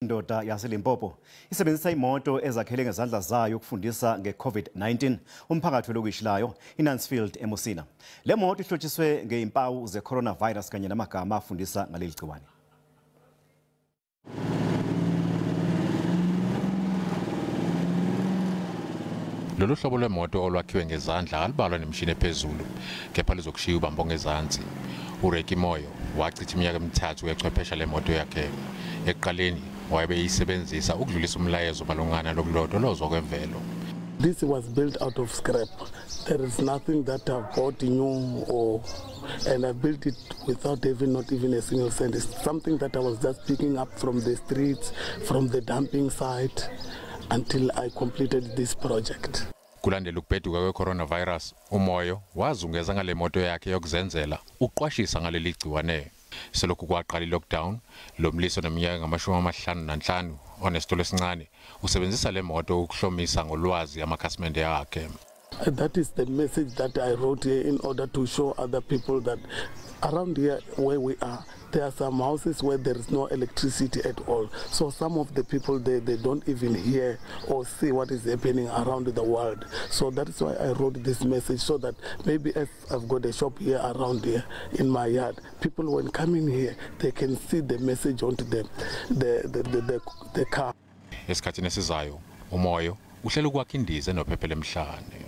Indoda yaseLimpopo isebenzisa imoto ezakhele ngezandla zayo ukufundisa nge-COVID-19 umphakathi welokishi layo iNansfield eMusina. Le moto ihlotshiswe ngezimpawu ze-coronavirus kanye namagama afundisa ngaleli gciwane. Lolu hlobo lwemoto olwakhiwe ngezandla alubalwa nemishini ephezulu, kepha luzokushiya ubambo ngezansi. uReki Moyo wachitha iminyaka emithathu echwephesha le moto yakhe. Ekuqaleni wayebeyisebenzisa ukudlulisa umlayezo malungana nokulondolozwa kwemvelo. This was built out of scrap. There is nothing that I've bought new or, and I built it without even not even a single cent. It's something that I was just picking up from the streets, from the dumping site, until I completed this project. Kulandela ukubheduka kwe-coronavirus, uMoyo wazungeza ngale moto yakhe yokuzenzela uqwashisa ngaleli gciwane. Selokhu kwaqala i-lockdown, lo mlisa oneminyaka engama-55 onesitolo esincane usebenzisa le moto ukuhlomisa ngolwazi amakhasimende akhe. That is the message that I wrote here in order to show other people that around here where we are, there are some houses where there is no electricity at all. So some of the people, they don't even hear or see what is happening around the world. So that is why I wrote this message, so that maybe if I've got a shop here around here in my yard, people when coming here, they can see the message onto the car. Esikhathini esizayo, uMoyo uhlela ukwakha indiza enophephela emhlane.